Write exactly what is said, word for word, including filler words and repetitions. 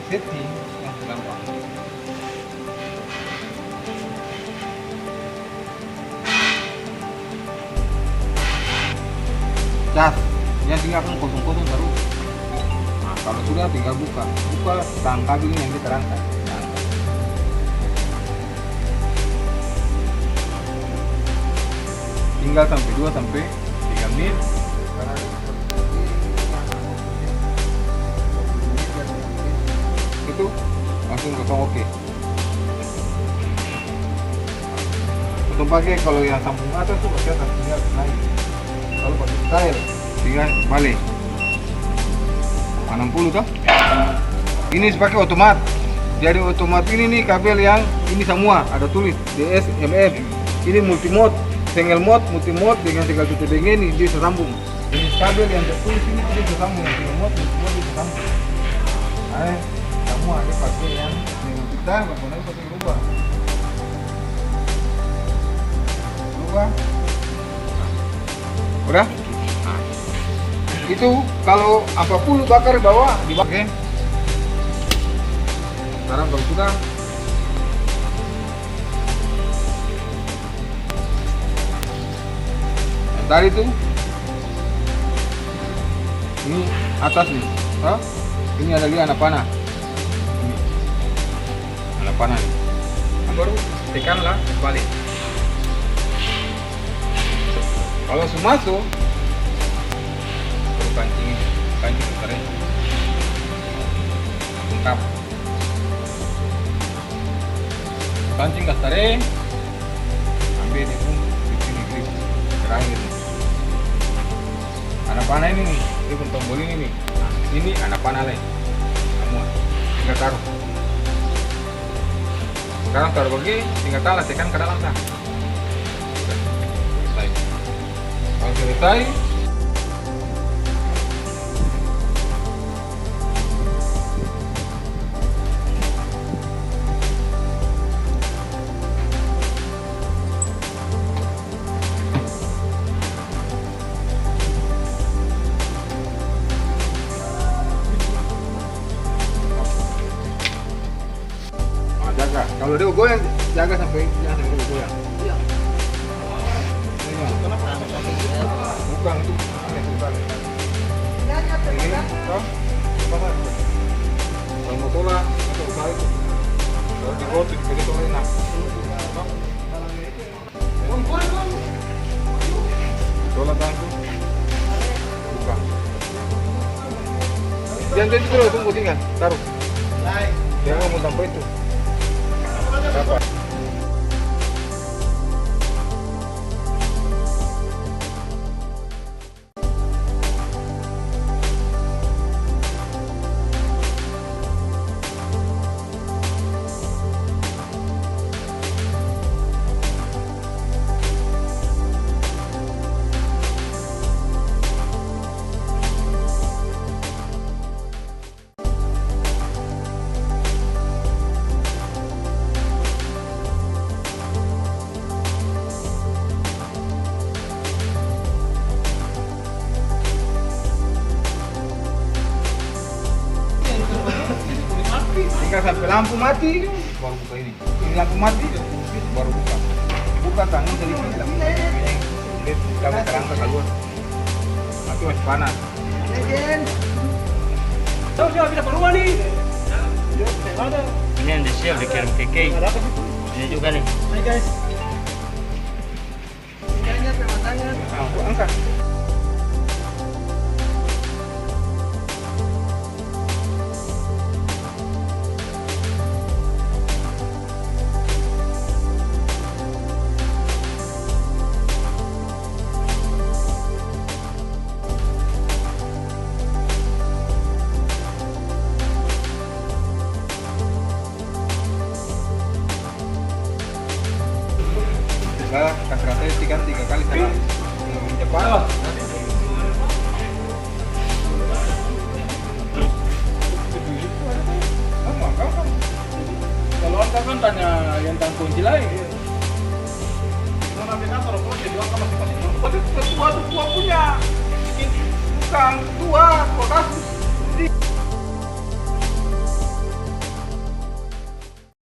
Setting yang gampang. Cas, yang tinggal kan kosong-kosong terus. Nah, kalau sudah tinggal buka. Buka, tang kabel ini yang kita rangka. Nah, tinggal sampai dua sampai tiga menit. Itu langsung kosong, oke. Katong pake kalo yang sambung atas tu pake atas, tinggal naik. Kalo pake style, tinggal bale. Anam puluh to. Ini pake otomat. Jadi otomat ini nih kabel yang ini samua ada tulis D S M F. Ini multimode, single mode, multimode dengan single T T B G ini dia sambung. Jenis kabel yang tertulis ini, dia bisa sambung, yang punya mode, yang punya mode bisa sambung. Nah, samua dia pake yang dengan kita, baru nanti pake rubah. Rubah. Udah? Nah. Itu kalau ampat puluh bakar di bawah, di bawah. Oke. Sekarang kalau sudah, yang tadi tuh, ini atas nih, toh? Ini ada lia ana pana. Ini. Ana pana nih. Nah, baru tekan lah balik. Kalau su maso, baru pancing ini. Pancing ini. Lengkap. Pancing kas tareng, ambe dia pung di sini grip terakhir ni. Ana pana ini ni, dia pung tombol ini ni. Nah, ini ana pana lai. Samua. Tinggal taruh. Sekarang taruh bagitu, tinggal tahan, tekan ka dalam sa. Sudah. Selesai. Kalo selesai, ah, jaga. Kalo dia goyang, jaga sampe, jang sampe dia goyang. Iya. Bukan itu. Ini, toh? Kalo mo tola, mo tola itu. Kalo di roti, jadi tola enak. Tola tangan tu. Buka. Jang, jang, itu dulu, tunggu, tinggal. Taruh. Jang, mo tampa itu. Dapat. Tinggal sampe lampu mati, baru buka ini. Ini lampu mati, baru buka. Buka tangan jadi lampu mati. Dia, dia terangkat keluar. Tapi masih panas. Tau siapa bisa keluar nih? Ini yang di sini bikin keke. Ada apa sih? Ini juga nih. Hai guys. Ikannya pemandangan. Ah, gua angkat. Salah, kas rata itu kan tiga kali salah. Cepat. Gampang, gampang. Kalau angka kan tanya yang tang kunci lain. Mau navigator, kalau dia jual sama si Pak Sipur, tapi ketua tuh tua punya. Bukan tua, tua kasus.